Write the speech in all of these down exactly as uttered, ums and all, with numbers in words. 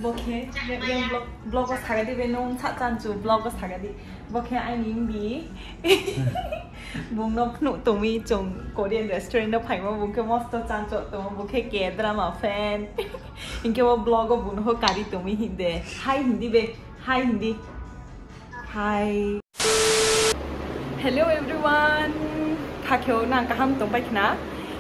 Bo khe, be, be vlog, vlog o saga di, be nung sa chan chu vlog o saga di. Bo khe aini wng di. Bung no phnuh tongwi chwng Korean restaurant o phaima, bung khe mosto chan chok tongo, bo khe K drama fan. Hinkhe bo vlog o bung no kari tongwi hindi. Hi hindi be, hi hindi. Hi. Hello everyone. Khakheo nang kaham tongbai khna.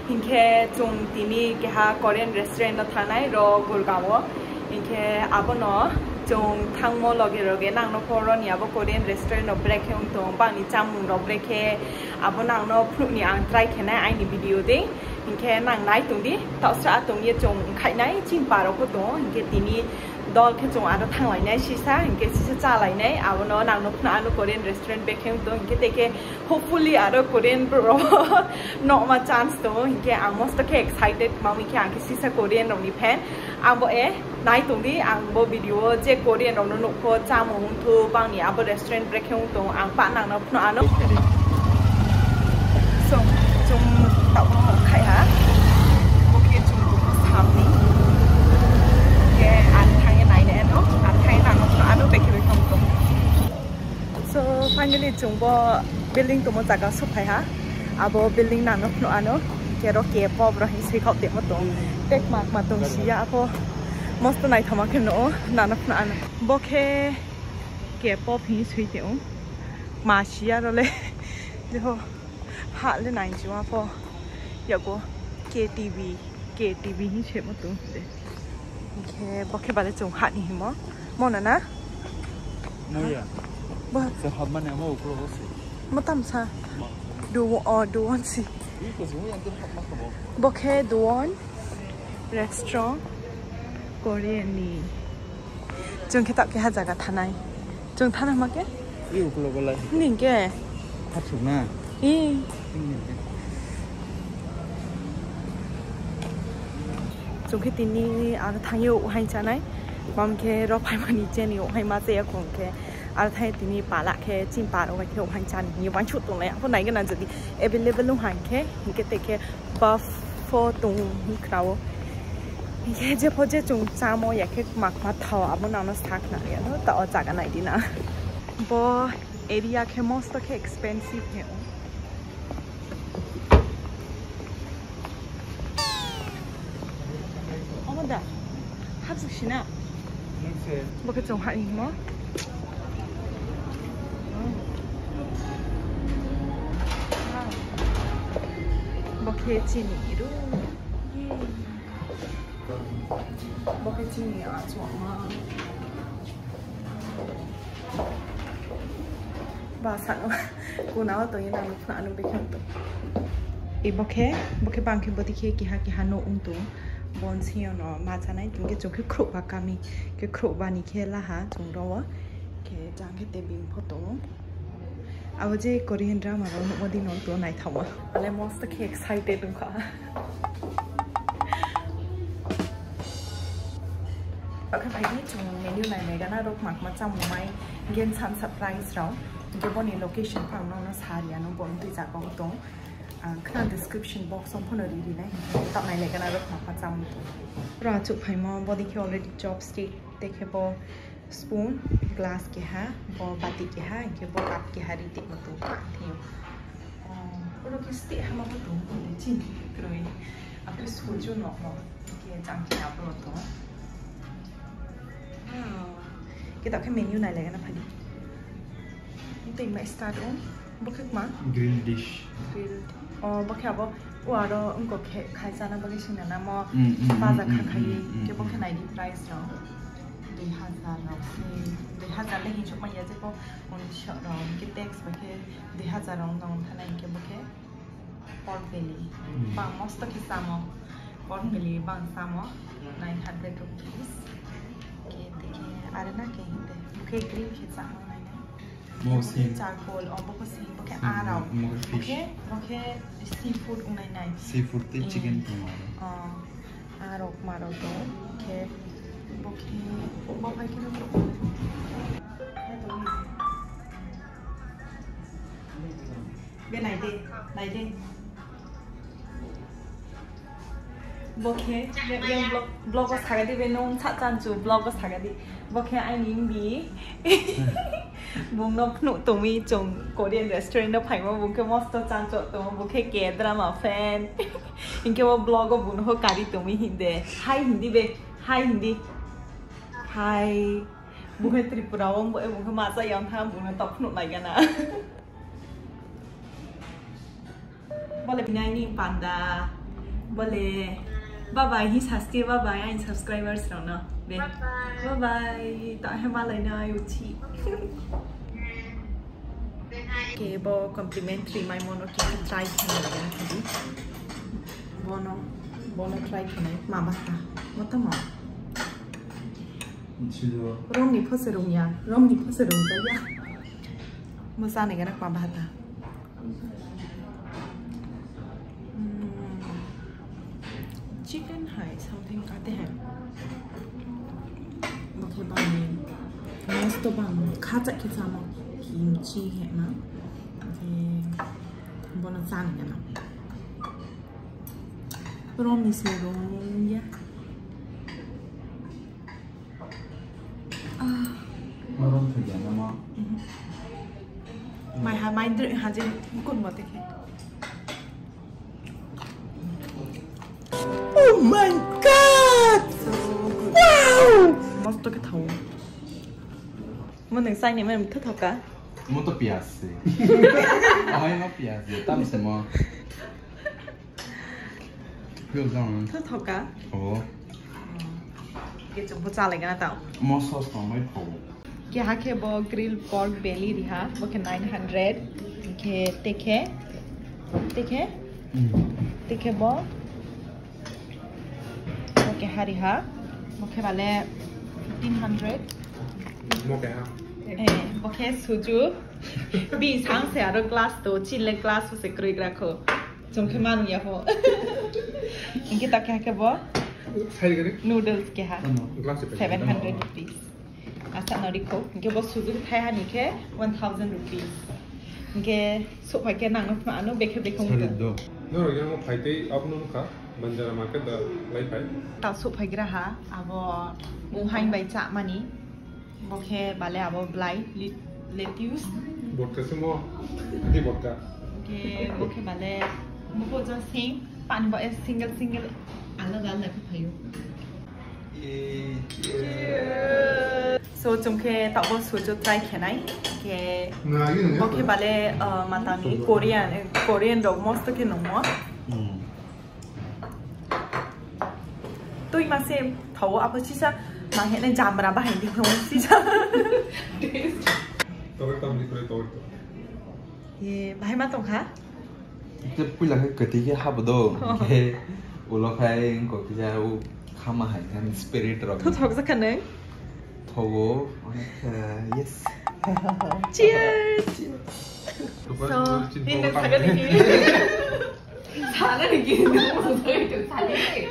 Hinkhe chwng tini keha Korean restaurant o thangnai ro Gurgaon o. Hinkhe abono chwng thangmo loge loge nangno phoro ni abo Korean restaurant o brekhe wng tong bangni chamung rok brekhe abo nangno phunukni ang try khenai aini video de. Hinkhe nang nai tong di, tausra tong ye chwng khainai chini parok bo tongo. Hinkhe tini dol khe chwng aro thanglainai sisa, hinkhe sisa chalainai. Abono nangno phano ano Korean restaurant bekhe wng tong, hinkhe tei khe hopefully aro Korean rok nokma chance tongo. Hinkhe ang mosto khe excited, mami khe ang khe sisa Korean rokni fan. Ang bo e nai tong di, ang bo video o je Korean rok no nukho, chamung wngthu bangni abo restaurant brekhe wng tong, ang pa nang no phano ano. So, chwng tabuk khai ha. Bo khe chwng samni. Ke ang thangye nai nai ano, ang thangye nang no phano ano bekhe bekhe wng tong. So finally chwng bo building tongmo jaga sophai ha. Abo building nang no phano ano. Kero K-pop rok hinwi swi khok tongmo tong. Tek mak ma tong siya abo. Mosto naithoma khe no nang no phano ano. Bo khe K-pop hinwi swi tong. Ma siya role. Jeho ha le nai chuma pho. Yago K T V, K T V hinwi swi mo tong. Hinkhe bo khe bale chwng hani himo. Mo na na? Moya. Bo se habmani amo uklo bo se. Mo tamsa. Mo. Do o do one si. Ui ko se moya antir habma ko bo. Bo khe do one restaurant Korean ni. Chwng khe tak khe ha jaga thanai. Chwng thana ma khe? I uklo golai. Ning khe? Thapsuk na. I. Ning khe. Chwng khe tini ang thangyo uhai chanai. Bam khe rok phaimani cheni uhai ma chaya khong khe. Ar thai tini pala khe chini paro khe uhai chani ni wansuk tongnai. Apo nai gana jodi available uhai khe, hinkhe te khe buff pho tong hinkhe krao. Hinkhe je pho je chwng chamo ya khe mak ma thao abo nang no sak na ya no ta o jaga nai di na. Bo area khe mosto khe expensive he o. Omo da. Hapsuk sina. Nungse. Bo khe chwng hai himo. Bo khe chini ru. Bo khe chini achukma. Ba sano kuna o tongwi nang nukna ano bekhe to. E bo khe, bo khe bang khe bodi khe keha keha no wng tong. Bon sio no ma chanai tong khe chwng khe khruh ba kami khe khruh ba ni khe laha chwng ro o. Khe jang khe tebing pho tongo. Abo je Korean drama rok nukma di no to naithokma. Ale most khe excited wngkha. Oke, phaidi chwng menu nai nai gana rok makma chamung mai gen san surprise rok. Hinkhe boni location phang no no sari ano bo twi jaga o tong. Ang khna description box o phano ri ri nai. Hinkhe tak nai nai gana rok makma chamung tong. Ro achuk phaimo bodi khe already chopstick tei khe bo spoon, glass keha, bo bati keha, hinkhe bo cup keha ri tongmo tong kha thwio. Oh, oro khe steh hama bo tong khe chini kwrwi. Akhe sojo nokno khe chang khe abo tong. Wow. Khe ta khe menu nai lai gana phadi. Tei ma start o. Bo khe ma? Grill dish. Grill. Oh, bo khe abo o aro wngkok khe khai chana bagwi singna namo. Mm, mm, mm, baja mm, kha khai mm, mm, ke bo khe mm. Nai di price rok. Dui hazar rok se, dui hazar le hinsuk manya je bo unisho rok ke tax ba khe dui hazar rok dong thana ke bo khe pork belly. Mm. Bang mosto khe samo. Pork belly bang samo nine hundred rupees. Ke te khe are na ke hinte. Bo khe green khe samo nai na. Mo Bo khe sing. Charcoal, oh, bo khe sing, bo khe Sing, arok. Mo khe Bo fish. Khe, bo khe seafood ungnai nai. Seafood tei Mm. Chicken tong aro. Oh, arok marok do. Khe, bo khe, bo bai khe no. Be nai de, nai de. Bo khe, yang vlog, vlog o saga di, be nung sa chan chu vlog o saga di. Bo khe aini wngdi. Bung no phnuh tongwi chwng Korean restaurant o phaima, bung khe mosto chan chok tongo, bo khe K drama fan. Hinkhe bo vlog o bung no kari tongwi hinde. Hi hindi be, hi hindi. Hi. Bung khe Tripura o, bung khe masa yang thang, bung no tok phnuh lai gana. Bole binaini panda. Bole. Bye bye, hi saske bye bye, aini subscribers rokno. Be. Bye bye. Bye bye. Ta he malai na yuchi. Ke bo complimentary mai mono ke try khe na tadi. Bono, bono try khe na ma bata. Motamo. Romni phose rungya, romni phose rungya. Mo sani gana ma bata. Hmm. Chicken hai something kate hai. Bo khe bang, mosto bang, khacha khe chamo, kimchi hai ma. Khe bono chani gana. Romni se rung ya. Ah. Marom thai ya nama. Mhm. Mai ha, mai dr-, ha je kun mo te khe. Oh my God! So good. Wow! Mosto khe thawo. Mo nang sai ni mai mtha thoka. Mo to piyas se. Ahai mo piyas se. Tam se mo. Piyas jang. Tho thoka. Oh. Ke chum po chalai gana tao. Mo sauce tong mai pho. Ke ha khe bo grill pork belly riha, bo khe nine hundred, ke te khe, te khe, Mm. te khe bo, bo khe ha riha, bo khe bale fifteen hundred. Mo khe ha. Eh, bo khe suju, bi sang se aro glass to, chile glass se kroi gra kho. Chum khe manu ya pho. Inke ta khe ha khe bo. Sai gari. Noodles khe ha. Ano. Glass pe. Seven hundred rupees. Asa nori kho. Inke bo suju thai ha ni khe one thousand rupees. Inke so phai khe nang no ano bekhe bekhe Sari do. No, yang mo phai tei abno kha. Banjara market da lai phai. Ta so phai gra ha. Abo mung hain bai cha mani. Bo khe bale abo blai, le-, lettuce. Botka se mo, di botka. Ke bo khe bale, bo bo jo sing, pani bo es single single, alada alada khe phaio. So, chwng khe tabuk suju try khenai, ke bo khe bale, uh, matani Korean, Korean rok mosto khe nungmo. Hmm. Twi ma se thawo abo sisa ma hene jamra bahai di thawo sisa. Tawar tam di kore tawar to. Ye, bahai ma tong kha? Te puila khe kwtwi khe habo do. Oh. Khe ulo khai ko kisa u khama hai khan spirit rok. Tho thok jakha nang? Thawo, onek, eh, yes. Cheers. So, nini saga nini. Sana ni gini, nung mo saga itu sana ni.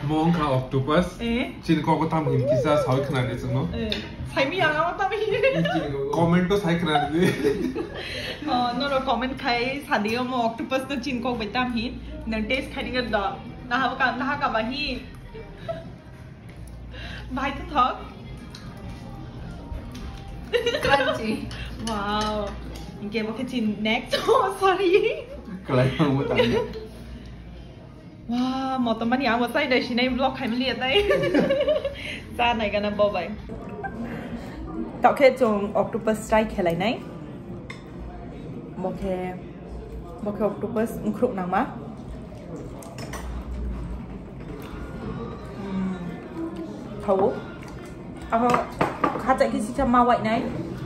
Mo wngkha octopus. Eh? Chini kok tam hin kisa sawi khna ni chwngno. Eh, saimi yang ama tam hin. Comment to sai khna ni. Oh, no, no, comment khai sadi mo octopus no chini kok bai tam hin. Nang taste khai ni do. Naha ka, naha ka ba hin. Bhai, tho thok. Crunchy. Wow. Inke bo khe chin next. Oh, sorry. Kalai ang mo tang. Wow, motom mani amo sai dai sinai vlog khai mali atai. Sa nai gana bo bai. Tok khe chwng octopus try khelai nai. Bo khe, bo khe octopus wngkhruk nangma. Hmm, thawo. Abo khacha khe sisa ma wainai.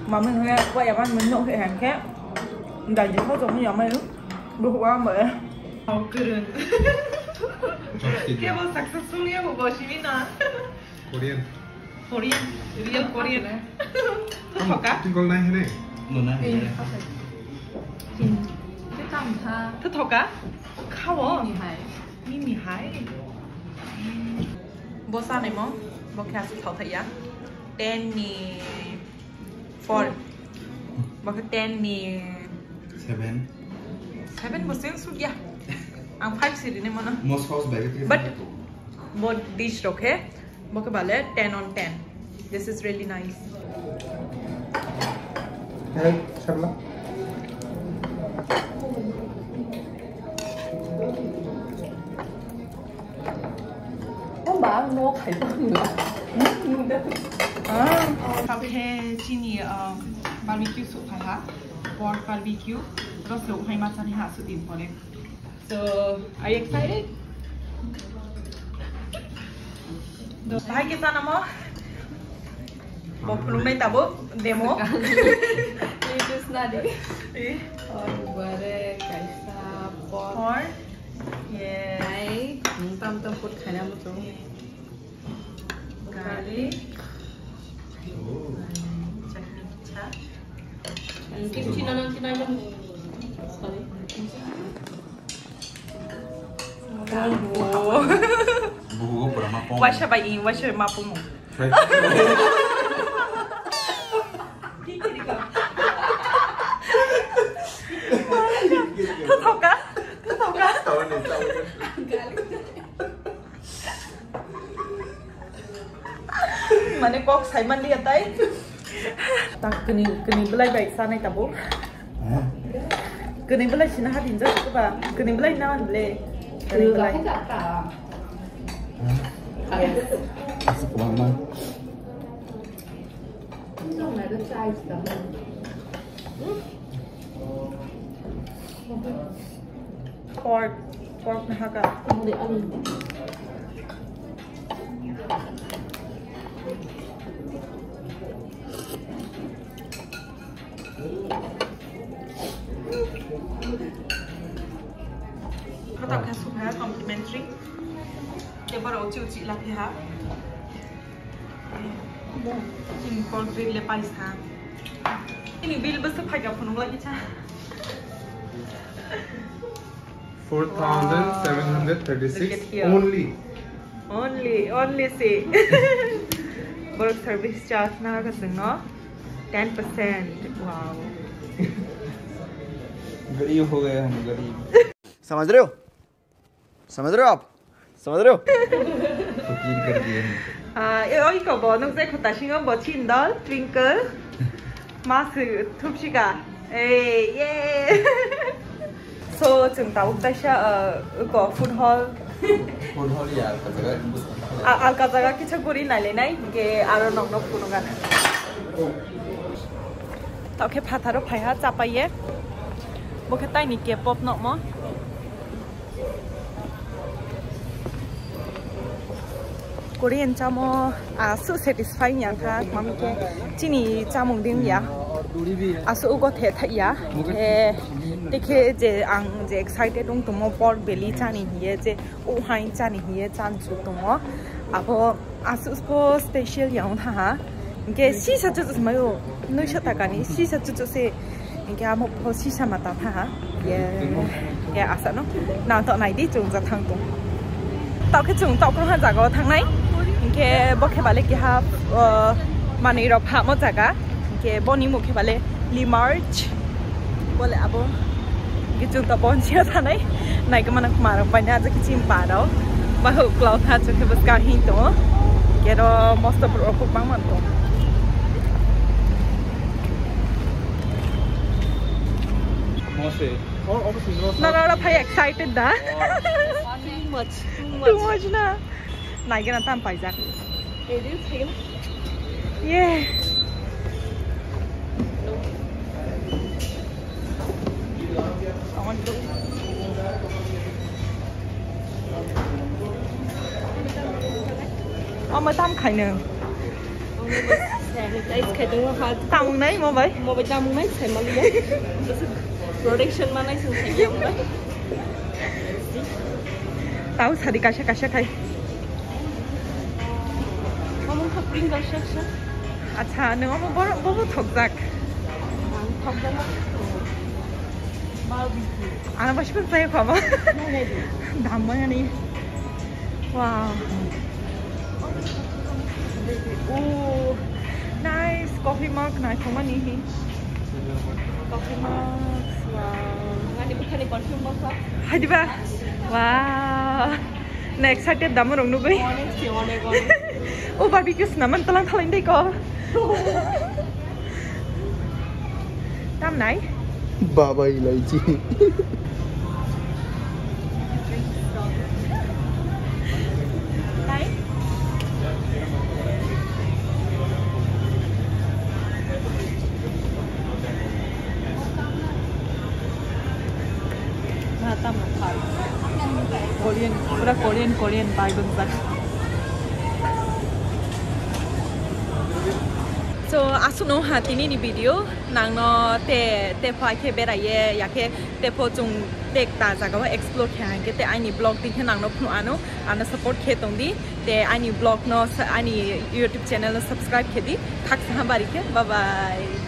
Mama hwnwi wai ya man mwnwi nuk khe hwn khe. Dai je thok jong ya mai. Bo wa ma. Thawo kwrwng. Chopstick. Kebo successful ya bo simi na. Korean. Korean, real Korean. Tho thok ka? Tingkol nai hene. No nai hene. Tho thok ka? Khao. Mimi hai. Mimi hai. Bo sa nai mo. Bo khe aswk thok thai ya. Ten ni four. Bo khe ten ni seven. Seven bo sing suk ya. Ang five siri ni mono. Mo sauce bag. But Bo dish rok he, bo khe bale ten on ten. This is really nice. Hey, Sharla. Hamba ang no khai tong la. Ah, okay, chini, uh, barbecue soup khai ha. Pork barbecue. Ro se ukhai ma chani ha su din pore. So, are you excited? Bahai khe chana mo? Bo phunuknai tabuk demo. Please na di. Eh? Oh, bare kaisa pork. Pork. Yes. Hai, mung tam tam put khaina muchung. Garlic. Chutney cha. Kimchi na nang kinai nang. Sorry. Buhu pura mapung. Waisa bai, waisa mapung. Hey. Thoka, thoka. Tahu ni, tahu ni. Mane kok saiman dia tai. Tak kini, kini belai bai sanai tabuk. Hah? Kini belai sina hadin jauh tu ba. Kini belai nawan bele. Kini belai. Hah? Asik banget. Pork, pork na haka. Khatam khe sukha complimentary. Tei borok uchi uchi laphi ha. Chini pork rib le paisa. Chini bill bwswk phaikha phunuk lagi cha. Four thousand seven hundred thirty-six. Wow. Look at here. Only. Only, only si. Borok service charge na ka chwngno ten percent. Wow. गरीब हो गए हम, गरीब। समझ रहे हो? समझ रहे हो आप? समझ रहे हो? फकीर कर दिए हमको। Ah, e, oi ko bo, nuk je khuta singo bo chin dol, Twinkle. Ma se thup sika. Ei, ye. So, chwng tabuk taisa, ah, ko food hall. Food hall ya, alka jaga. Ah, alka jaga kisa guri nai le nai, ke aro nok nok kuno gana. Tao khe phatharo phaiha chapai ye. Bo khe taini K-pop nokmo. Korean chamo aswk satisfying ya kha, mami khe chini chamung din ya. Aswk ugo the thai ya. Khe, tekhe je ang je excited wng tongmo pork belly chani hiye je, o hai chani hiye chan chu tongo. Abo aswk special ya wng tha ha. Hinkhe sisa chuchuk se maio, noisa takani sisa chuchuk se. Hinkhe amo pho sisa ma ta tha ha. Ye, ye asano. Nang to nai di, chwng ja thang tong. Tao khe chwng tao khe ha jaga o thangnai. Hinkhe bo khe bale keha, uh, manwi rok phamo jaga. Hinkhe boni mung khe bale Lee March. Bole abo Gichung ta bonsi ya thanai. Nai khe mano khma rok bai na, aja kichim pa rok. Ba hu klau tha chukhe bwskang hin tongo. Kero mosto borok rok bang man tongo. Mose. Oh, obviously, no. Na, na, na, phai excited da. Too much, too much. Too much na. Naigena tam paijak. Hey, do you feel? Yeah. Omo tam khaino. Sanitize khai tongo ha. Tamung nai mo bai? Mo bai tamung nai sai maliya. Protection manai sung sai maliya. Tau sadi kaisa kaisa khai. Omo kha pring kaisa kaisa. Acha, nung omo bo, bo, bo thokjak. Ang thokjak ma. Barbecue. Ano basi pun saya kama. Nai, nai, nai. Damai ani. Wow. Oh, nice coffee mug, nice mani hi. Coffee mugs, wow. Ngani bukhani perfume bokha. Hadi ba? Wow. Na excited da morok nugwi. O barbecue swnam man tlang khalai dei ko. Tam nai? Baba ilaichi. Nai? Korean, pura Korean, Korean vibe wngjak. So, aswkno ha tini ni video, nangno te, te phai khe beraiye, ya khe te pho chwng te ta jaga o explore khe hang khe te aini vlog di khe nangno phunu ano, ano support khe tong di, te aini vlog no sa-, ani YouTube channel no subscribe khe di, thaksa ha bari khe, bye bye.